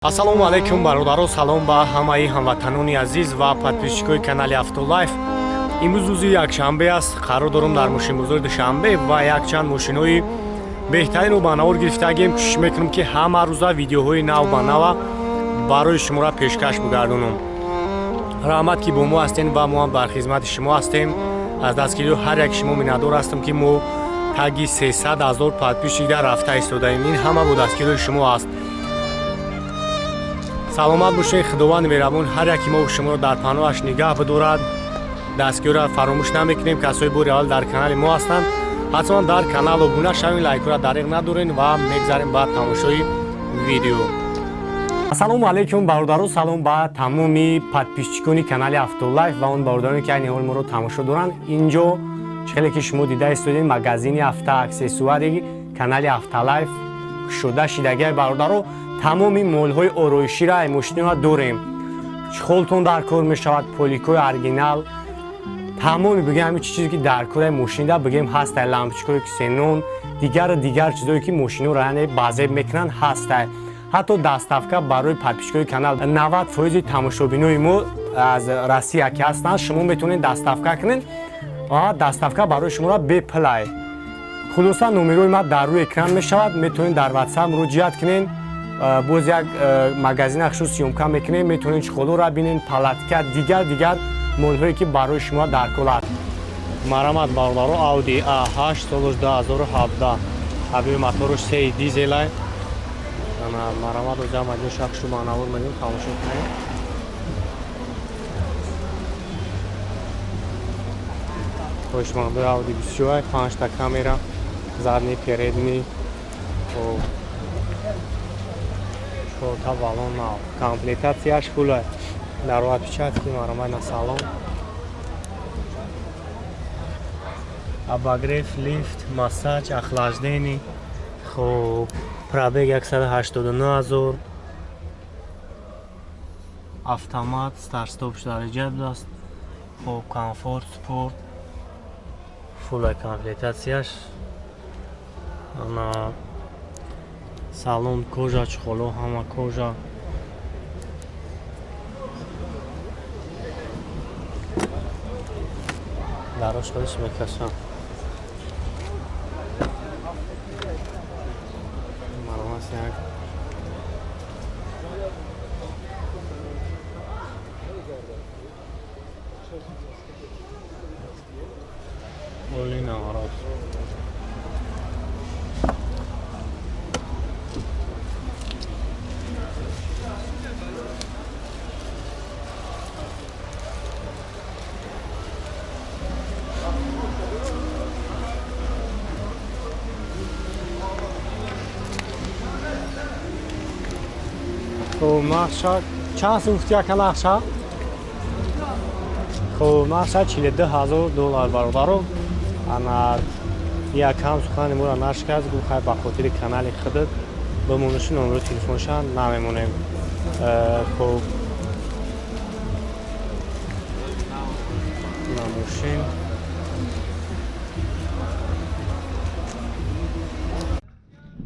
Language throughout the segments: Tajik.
Ассалому алайкум, бародаро, салом ба ҳамаи ҳамватанони азиз ва подписчикои канали Автолайф. Имрӯз рӯзи якшанбе аст, қарор дорам дар мошинбозори Душанбе ва якчанд мошинҳои беҳтаринро ба навор гирифтагем. Кӯшиш мекунам, ки ҳама рӯза видеоҳои нав ба нава барои шуморо пешкаш бигардонам. Раҳмат, ки бо мо ҳастем ва мо ҳам бар хизмати шумо ҳастем. Аз дастгирии ҳар яки шумо миннатдор ҳастам, ки мо таги 300 000 подписчик дар рафта истодаем. Ин ҳама бо дастгирии шумо аст. Саломат бошед, Худованди меҳрабон ҳар яки мо шуморо дар паноҳаш нигаҳ бидорад. Дастгириро фаромӯш намекунем. Касои бори аввал дар канали мо ҳастанд, ҳатман дар канал обуна шавед, лайкҳоро дариқ надорен ва мегзарем ба тамошои видео. Ассалому алайкум, бародаро, салом ба тамоми подписчикони канали Автолайф ва он бародароне, ки айни ҳол моро тамошо доранд. Инҷо чӣ хеле ки шумо дида истодед, магазини автоаксессуари канали Автолайф кушода шидагиай. Бародаро, тамоми молҳои ороишира, мошинора дорем. Чехолтон дар кор мешавад, поликои оригинал, тамоми, бигем, ҳамин чизе ки дар кораи мошинида, бигем, ҳастай, лампочкаҳое ксенон, дигару дигар чизое ки мошинора, яъне, базеб мекунанд, ҳастай. Ҳатто доставка барои подписчикои канал, 90 фоизи тамошобинои мо аз Россия ки ҳастанд, шумо метавонед доставка кунед ва доставка барои шуморо бепулай. Хулоса, номерои ма дар рӯи экран мешавад, метавонед дар Ватсап муроҷиат кунед. Боз як магазин ахшу съёмка мекунем, метавонед чехолора бинед, палатка, дигар дигар молҳое, ки барои шумо дар кор аст. Марамат, бародаро, Audi A8, солош 2017, объёми моторш 3 дизелай. Марамат, ҷамаҷо шахшу манавор мегӯем, тамошо кунем. Хоҳишмандои Audi бисёр, панҷта камера, задний, передний, чорта баллон нав, комплектацияш фулай, дар опечатки. Марамат, на салон обогрев, лифт, массаж, охлаждение. Хоб, пробег 189 000, автомат, старт-стоп дараҷа будааст. Хоб, комфорт, спорт, фулай комплектацияш. Ана салон кожа, чехоло ҳама кожа. Дарош худаш мекашам. Маромас, як оли наворот. Хуб, нархша чанд сум гуфти, ака, нархша? Хуб, нархша 42 000 доллар, бародаро. Ана якам сухани моро нашикаст, гуфт: «Хай, ба хотири канали худат бимонаши, номеро телефонша намемонем». Хуб, на мошин.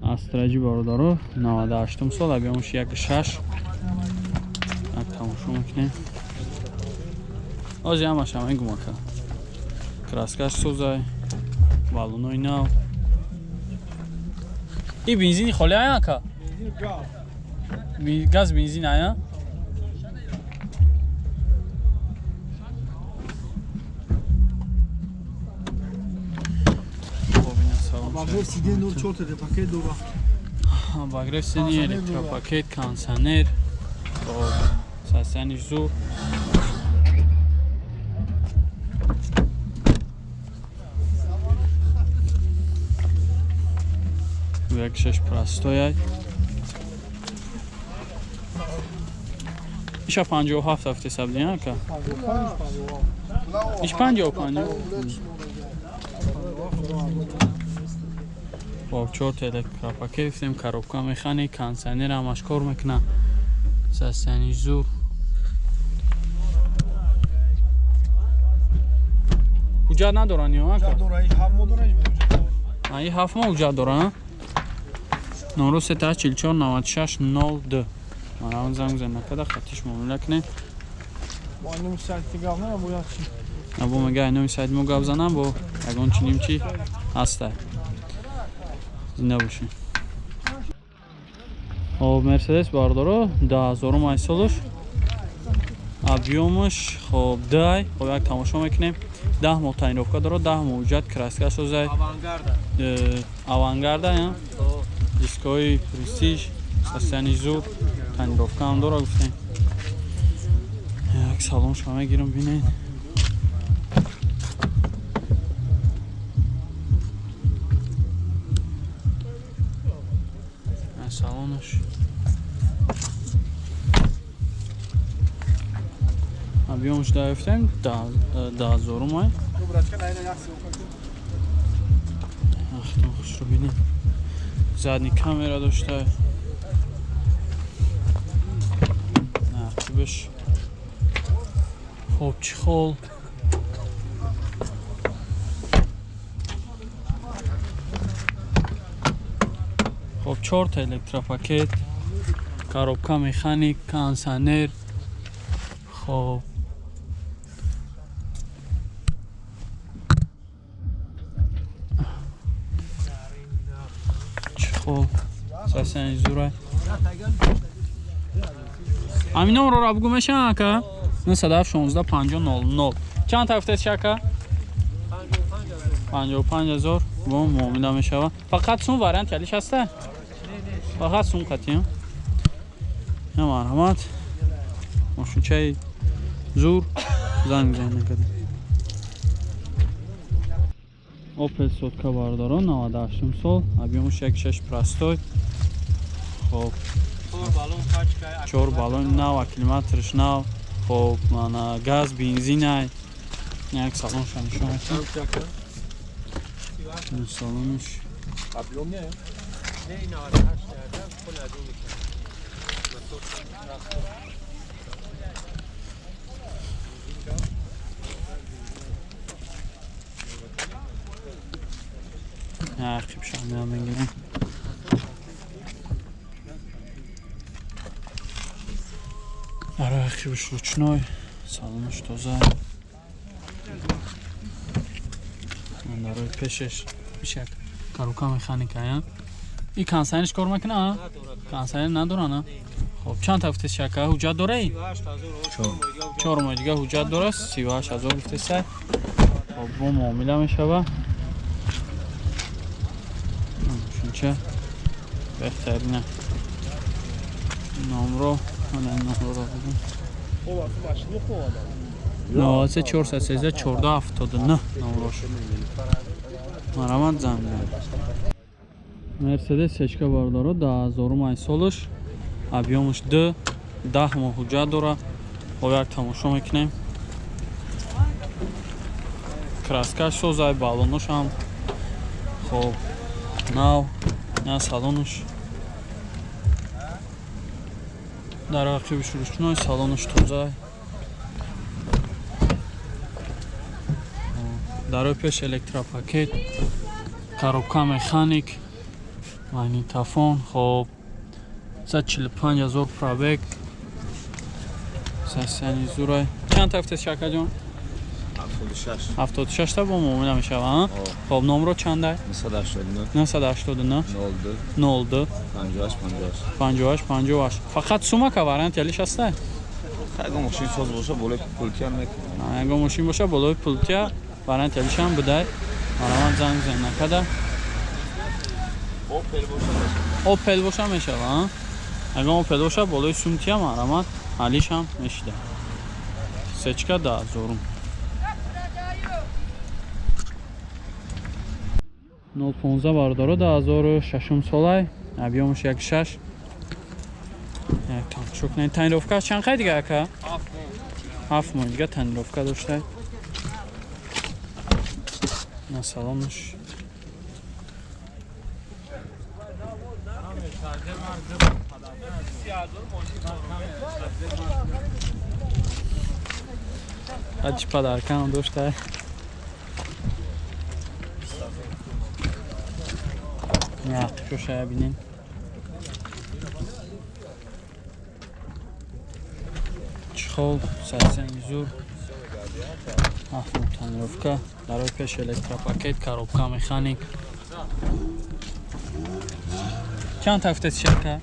Астраҷи, бародаро, 98 сол, объёмаш 1,6. Як тамошо мекунем. Ози ҳамаш ҳамин гумака. Краскаш созай, баллонои нав. И бензини холи ая, ака? Газ, бензин ая? Хоб, ина салон. Обогрев сиденья дор, чорта пакет дора. Обогрев сиденья, электропакет, кондиционер. Хоб, состояние зур. 1,6 простой. Иша 57 ҳафте сабдин, ака? Иш 55. Хоб, чорта электропакет гирифтем, коробка механи, кондиционер ҳамаш кор мекуна. Состояние зур. Ҳуҷҷат надоранд ё, ака? Дора, ин 7 моҳ дора, ин А, ин 7 моҳ ҳуҷҷат дора, а? Номро 3 44 96 02. Марҳамат занг бизанед накарда хатиш муомила кунед. Бо номи сайти гап занам бо як чи. Або мега номи сайт мо гап занам бо ягон чи нимчи ҳастай. Зинда бошед. Хоб Мерседес бардоро 10000 ай солуш. Объёмаш хоб 10. Хоб як тамошо мекунем. 10 моҳ тонировка дорад, 10 моҳ ҳуҷҷат краска созай. Авангарда. Авангарда, я? Дискои престиж, состояние зуд, тонировка ҳам дорад гуфтем. Як салон шумо мегирам бинед. Салонаш. Объёмаш даёфтем 10000 май. Ахтон хушро бинед. Задний камера дошта. Нақибаш. Хоб чехол. Хоб 4 та электропакет, коробка механик, кондиционер. Хоб чехол сасани зурай. Амином ро бугу мешан ака? 916 50 00. Чанд та гуфтед шака? 55000 бо муомила мешава. Фақат сум вариант ялиш ҳаста? Фақат сум қатиям. Я марҳамат. Мошинчаи зур занг занг накард. Opel сотка бардоро 98 сол, объёмаш 1.6 простой. Хоб 4 баллон нав, аккумуляторш нав. Хоб мана газ, бензин ай. Як салонша нишон медиҳам. Салонш объём не? Не, 98 хол аз он Ақиб мегирем. Ара ақибш ручной, салонаш тоза. Дарои пешаш бишак коробка механика, я? И кондиционерш кор мекуна? Кондиционер надора, на? Хоб чанд та гуфтед шака? Ҳуҷҷат дораи? 4 моҳ дига ҳуҷҷат дора, 38000 гуфтесай. Хоб бо муомила мешава. Шунча беҳтарина. Номро, мана номро бигӯм. 93 413 14 79 номрош. Марҳамат занг бизанед. Мерседес сечка бардоро 10000 ай солуш, объёмаш 2, 10 моҳ ҳуҷҷат дора. Хоб як тамошо мекунем. Краскаш созай, баллонош ҳам хоб нав, на салонаш. Дар ақибиш ручной, салонаш тоза. Дарои пеш электропакет, коробка механик, магнитофон. Хоб 145000 пробег. Сасани зурай. Чанд та гуфтед шакаҷон? 76. 76 та бо муомила мешава, а? Хоб номро чандай? 989 989 02 02 58 58. 58 58. Фақат сумака вариант ялиш ҳастай? Ягон мошин соз боша болои пултия мекунам. Ягон мошин боша болои пултия вариант ялишам будай. Марҳамат занг бизанед накарда. Opel боша мешава. Opel боша мешава, а? Ягон Opel боша болои сумтия марҳамат алишам мешида. Сечка 10000. 015 бардоро 2006 солай, объёмаш 1.6. Як тамошо кунед. Тонировка чанд қай дига ака? 7 моҳ дига тонировка дошта. На салонаш. Ачи падаркам дошта. Не, шоша бинен. Чехол, сайзани зур. 7 моҳ тонировка, дарои пеш электропакет, коробка механик. Чанд та гуфтед шака?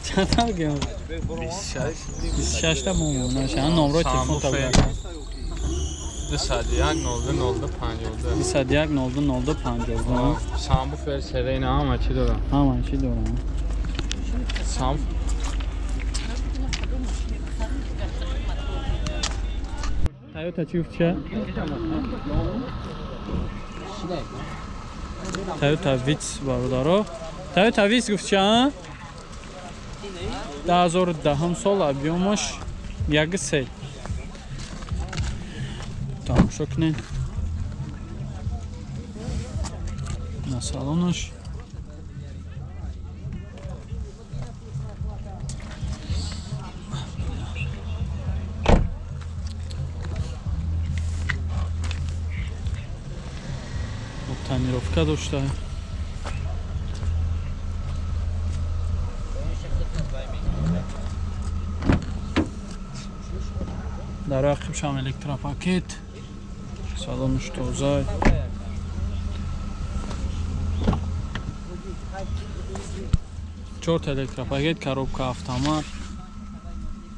Чанд та бигем? 26 та мумунаша. Номро телефон та бигем. 201 02 02 52. 201 02 02 52. Самбу фер серена ҳама чӣ дорам. Ҳама чӣ дорам. Сам Тойота чӣ гуфт ча? Тойота Витс бародаро. Тойота Витс гуфт ча? 2010 сол объёмаш 1,3. Тамошо кунед. На салонаш. Тонировка дошта. Дар ақибшам электропакет. Салонаш тоза. Чорта электропакет, коробка автомат,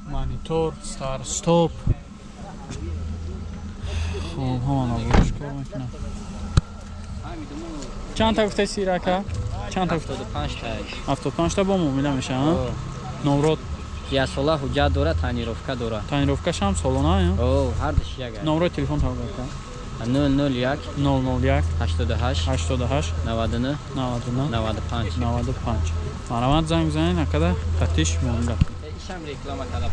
монитор, старт стоп. Хоб, ҳама наборш кор мекунад. Чанд та гуфтаи сирака? Чанд та гуфта? 75 та. 75 та бо муомила меша, а? Номрод Я сола ҳуҷҷат дора, тонировка дора. Тонировкаш ҳам солона, а? О, ҳардуш як. Номрои телефон та гуфта. 001 001 88 88 99 99 95. 95. Марҳамат, занг бизанед, акада қатиш муомила. Ишам реклама када.